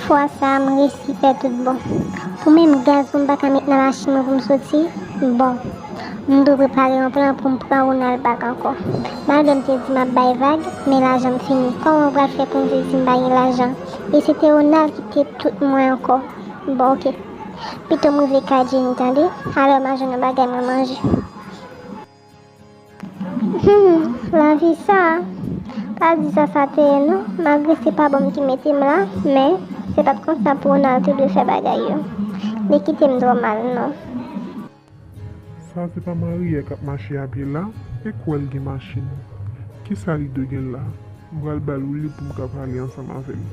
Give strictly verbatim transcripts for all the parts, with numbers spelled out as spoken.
Fwa sa a, m resi fè tout bon. Pou menm gaz pou m pa ka met nan machin mwen pou m soti, bon, m dwe prepare yon plan pou m pran Ronald bak ankò. Malgre m te di m ap bay vag, men lajan m fini. Kòman m pral fè pou m viv si m pa gen lajan? E se te Ronald ki te tout mwen ankò. Bon, oke. Pito m rive kay Jenny, tande. Alò, m a jwenn yon bagay mwen manje. Hmm, lavi sa a. Pa di sa sa te ye non. Malgre se pa bon m ki mete m la, men se pa t konsa pou Ronald te dwe fè bagay yo. Li kite m twò mal non. Sa se pa Maria k ap mache a pye la? E kwè l gen machin. Kisa li dwe gen la? M pral ba l Willy pou m ka pale ansanm avè l.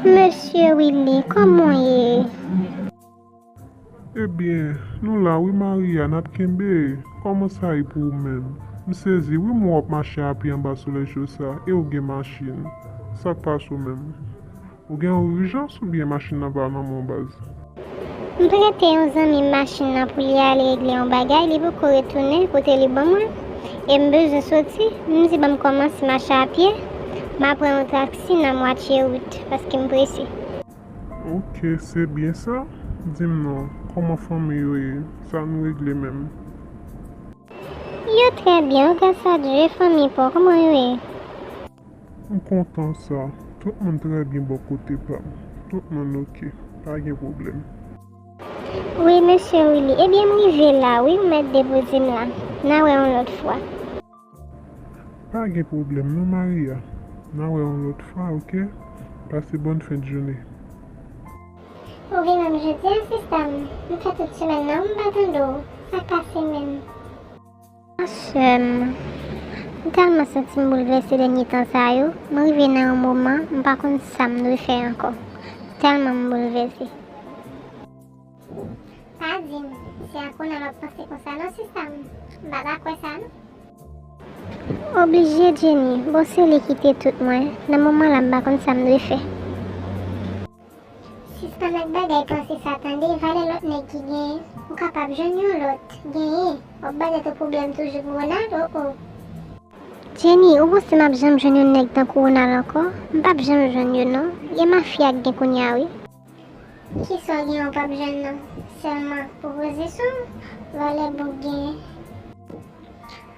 Mesye Willy, kòman w ye? Ebyen, nou la wi Maria, n ap kenbe. Kòman sa ye pou ou menm? M sezi wi, m wè w ap mache a pye anba solèy cho sa, e w gen machin. Sa k pase w menm? Ou gen yon ijans oubyen machin nan pa nan men w baz? M prete yon zanmi m machin nan pou li ale regle yon bagay, li poko retounen kote li ban mwen, e m bezwen soti, m di ban m kòmanse mache a pye, m a pran yon taksi nan mwatye wout, paske m prese. Ok, se byen sa. Di m non, kòman fanmi yo ye? Sa nou regle menm? Yo trè byen, wi, gras a Dye, fanmi pa w, kòman yo ye? M kontan sa. Tout moun trè byen bò kote pa m. Tout moun ok. Pa gen pwoblèm. Wi, mesye Willy. Ebyen, m rive la, wi, ou mèt depoze m la. N a wè yon lòt fwa. Pa gen pwoblèm non, Maria. N a wè yon lòt fwa, ok? Pase bòn fen de jounen. Ou gen menm jodi a, sista m. M fè tout semèn nan, m pa tande w. Sa k pase menm? A, sè m, m tèlman santi m boulvèse dènye tan sa yo, m rive nan yon moman, m pa konn sa m dwe fè ankò. Tèlman m boulvèse. Pa di m, se ak Ronald w ap panse konsa non, sista m. M pa ta kwè sa non. Oblije, Jenny. Bon, se li ki te tout mwen. Nan moman la, m pa konn sa m dwe fè. Sispann ak bagay panse sa, tande. Valè lòt nèg ki genyen, ou kapab jwenn yon lòt. Genyen. W ap ba tèt ou pwoblèm toujou pou Ronald, o o. Jenny, ou panse m ap janm jwenn yon nèg tankou Ronald ankò? M p ap janm jwenn yo non. E mafya k gen kounye a, wi. Kisa w gen ou p ap jwenn nan? Sèlman pou pozisyon, valè boug genyen.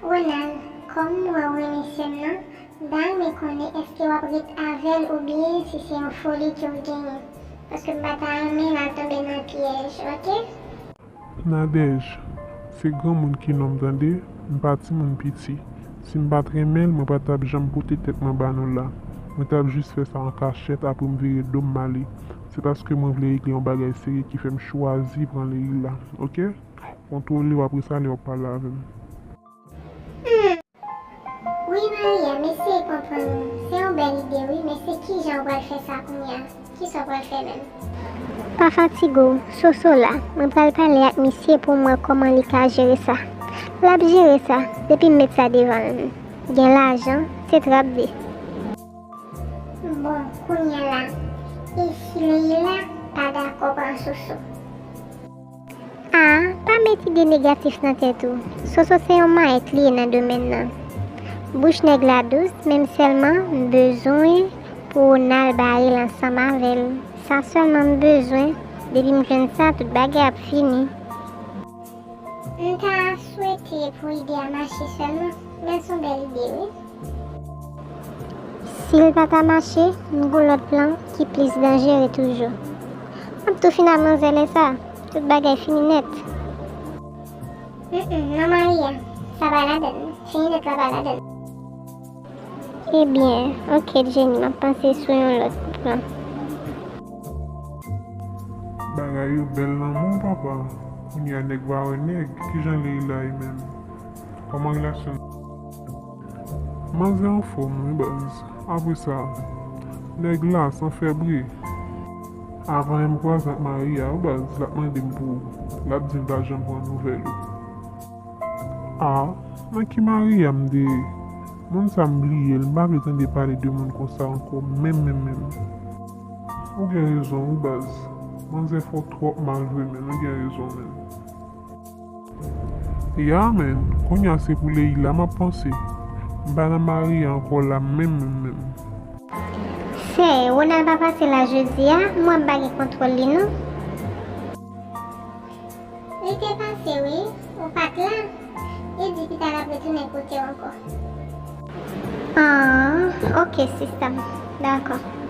Ronald, kòm m wè w renmen sè m nan, m ta renmen konnen èske w ap ret avè l oubyen si se yon foli ke w genyen. Paske m pa ta renmen l al tonbe nan pyèj, oke? Nadège, se granmoun ki nonm tande, m pa timoun piti. Si m pa t renmen l, mwen pa t ap janm pote tèt mwen ba nou la. Mwen t ap jis fè sa an kachèt, apre m vire do m m ale. Se paske mwen vle regle yon bagay serye ki fè m chwazi pran Leila, oke? Kontwole w, apre sa lè w ap pale avè m. Wi, Maria, m eseye konprann ou. Se yon bèl ide, wi, men se kijan w pral fè sa kounye a? Kisa w pral fè menm? Pa fatige w, Soso la. Mwen pral pale ak misye pou m wè kòman li ka jere sa. L ap jere sa, depi m met sa devan l. Gen lajan, se trap de. Bon, kounye a la, e si Leila pa dakò pran Soso? A, pa met ide negatif nan tèt ou. Soso se yon mayèt li ye nan domèn nan. Bouch nèg la dous, men m sèlman m bezwen pou Ronald bare l ansanm avè l. Sa sèlman m bezwen, depi m jwenn sa, tout bagay ap fini. M ta swete pou ide a mache sèlman, men s on bèl ide, wi. Si l pa ta mache, m gon lòt plan ki plis danjere toujou. M ap tou fin ak manzè lè sa, tout bagay fini nèt. Mm, mm, non, Maria, sa pa ladann. Fini nèt la pa ladann. Ebyen, oke, Jenny, m ap panse sou yon lòt plan. Bagay yo bèl nan men w, papa. Kounye a nèg va wè nèg. Kijan Leila ye menm? Kòman relasyon? Manzè anfòm wi baz. Apre sa, nèg la san fè bri. Avan yè m kwaze ak Maria wi baz, l ap mande m pou ou. L ap di m pa janm pran nouvèl ou. A, nan ki Maria m te ye? Moun sa m bliye l, m pa vle tande pale de moun konsa ankò, menm, menm, menm. Ou gen rezon wi baz. Manzè fè w twòp mal vre menm, ou gen rezon menm. Ya, men, kounye a se pou Leila m ap panse. M pa nan Maria ankò la menm, menm, menm. Sè, w Ronald pa pase la jodi a, m wè m pa gen kontwòl li non. Li te pase wi, ou pa t la. Li di pita l ap retounen kote w ankò. Ah, ok sista m. Dakò.